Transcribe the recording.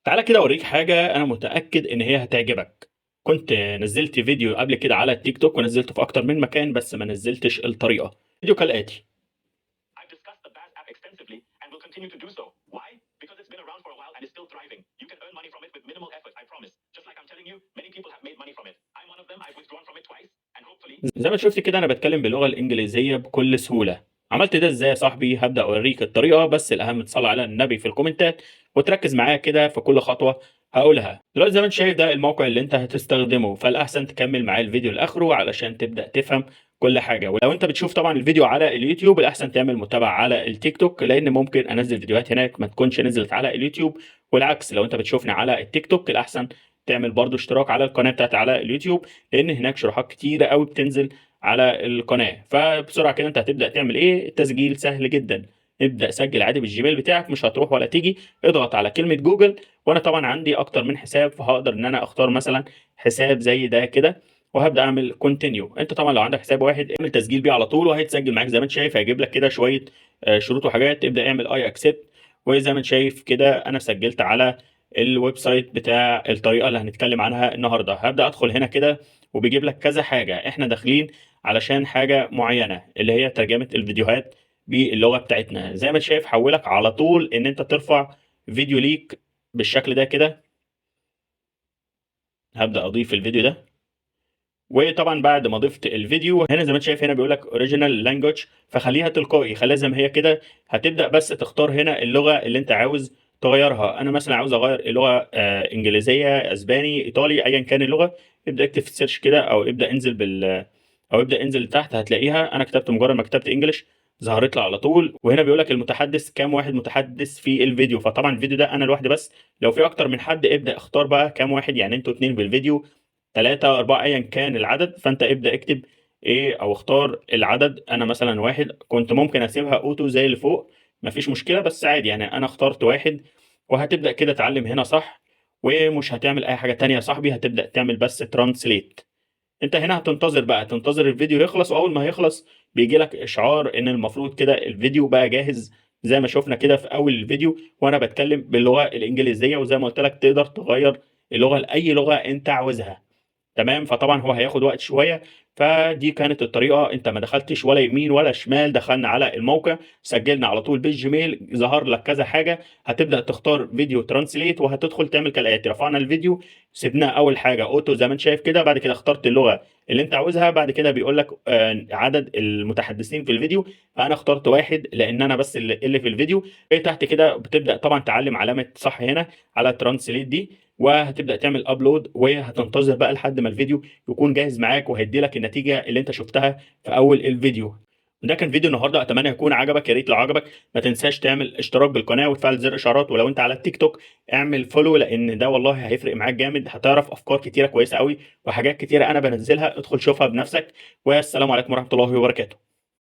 تعالَ كده أوريك حاجة أنا متأكد إن هي هتعجبك. كنت نزّلت فيديو قبل كده على التيك توك ونزّلته في أكتر من مكان، بس ما نزّلتش الطريقة. الفيديو كالآتي: I've discussed the Baz app extensively and will continue to do so. Why? Because it's been around for a while and is still thriving. You can earn money from it with minimal effort, I promise. Just like I'm telling you, many people have made money from it. I'm one of them. I've withdrawn from it twice and hopefully. زي ما شُفت كده أنا باتكلم باللغة الإنجليزية بكل سهولة. عملت ده إزاي يا صاحبي؟ هابدأ أوريك الطريقة، بس الأهم تصلّي على النبي في الكومنتات وتركّز معايا كده في كل خطوة هاقولها. دلوقتي زي ما أنت شايف ده الموقع اللي أنت هتستخدمه، فالأحسن تكمّل معايا الفيديو لآخره علشان تبدأ تفهم كل حاجة. ولو أنت بتشوف طبعًا الفيديو على اليوتيوب، الأحسن تعمل متابعة على التيك توك، لإن ممكن أنزّل فيديوهات هناك ما تكونش نزلت على اليوتيوب، والعكس لو أنت بتشوفني على التيك توك الأحسن تعمل برضه اشتراك على القناة بتاعتي على اليوتيوب، لإن هناك شروحات كتيرة أوي بتنزل على القناة. فبسرعة كده أنت هتبدأ تعمل إيه؟ التسجيل سهل جدًا، ابدأ سجّل عادي بالجيميل بتاعك، مش هتروح ولا تيجي، اضغط على كلمة جوجل، وأنا طبعًا عندي أكتر من حساب، فهاقدر إن أنا أختار مثلًا حساب زي ده كده، وهابدأ أعمل continue. أنت طبعًا لو عندك حساب واحد اعمل تسجيل بيه على طول وهيتسجل معاك زي ما أنت شايف، هيجيب لك كده شوية شروط وحاجات، ابدأ اعمل I accept. وزي ما أنت شايف كده أنا سجلت على ال website بتاع الطريقة اللي هنتكلم عنها النهارده. هابدأ أدخل هنا كده وبيجيب لك كذا حاجة، إحنا داخلين علشان حاجة معينة اللي هي ترجمة الفيديوهات باللغة بتاعتنا. زي ما أنت شايف حوّلك على طول إن أنت ترفع فيديو ليك بالشكل ده كده. هابدأ أضيف الفيديو ده. وطبعًا بعد ما ضِفت الفيديو هنا زي ما أنت شايف هنا بيقول لك original language، فخلّيها تلقائي، خلّيها زي ما هي كده. هتبدأ بس تختار هنا اللغة اللي أنت عاوز تغيّرها. أنا مثلًا عاوز أغيّر اللغة إنجليزية، أسباني، إيطالي، أيًا كان اللغة، ابدأ اكتب في ال search كده أو ابدأ انزل لتحت هتلاقيها. أنا كتبت، مجرد ما كتبت English ظهرت لي على طول. وهنا بيقول لك المتحدث كام واحد متحدث في الفيديو، فطبعًا الفيديو ده أنا لوحدي بس، لو في أكتر من حد ابدأ اختار بقى كام واحد، يعني أنتم 2 بالفيديو، 3، 4، أيًا كان العدد، فأنت ابدأ اكتب إيه أو اختار العدد. أنا مثلًا 1، كنت ممكن أسيبها auto زي اللي فوق ما فيش مشكلة، بس عادي يعني أنا اخترت 1. وهتبدأ كده تعلّم هنا صح، ومش هتعمل أي حاجة تانية يا صاحبي، هتبدأ تعمل بس translate. أنت هنا هتنتظر بقى، تنتظر الفيديو يخلص، وأول ما هيخلص بييجي لك إشعار إن المفروض كده الفيديو بقى جاهز زي ما شُفنا كده في أول الفيديو وأنا باتكلم باللغة الإنجليزية، وزي ما قُلت لك تقدر تغيّر اللغة لأي لغة أنت عاوزها. تمام، فطبعًا هو هياخد وقت شوية، فدي كانت الطريقة، أنت ما دخلتش ولا يمين ولا شمال، دخلنا على الموقع، سجلنا على طول بالجيميل، ظهر لك كذا حاجة، هتبدأ تختار video translate وهتدخل تعمل كالآتي: رفعنا الفيديو، سِبناه أول حاجة auto زي ما أنت شايف كده، بعد كده اخترت اللغة اللي أنت عاوزها، بعد كده بيقول لك عدد المتحدثين في الفيديو، فأنا اخترت 1 لإن أنا بس اللي في الفيديو. تحت كده بتبدأ طبعًا تعلّم علامة صح هنا على translate دي، وهتبدأ تعمل upload وهتنتظر بقى لحد ما الفيديو يكون جاهز معاك وهيدّي لك النتيجة اللي أنت شُفتها في أول الفيديو. وده كان فيديو النهارده، أتمنى يكون عجبك، يا ريت لو عجبك ما تنساش تعمل اشتراك بالقناة وتفعل زر الإشعارات، ولو أنت على التيك توك اعمل follow لإن ده والله هيفرق معاك جامد، هتعرف أفكار كتيرة كويسة أوي وحاجات كتيرة أنا بانزّلها، ادخل شوفها بنفسك، والسلام عليكم ورحمة الله وبركاته.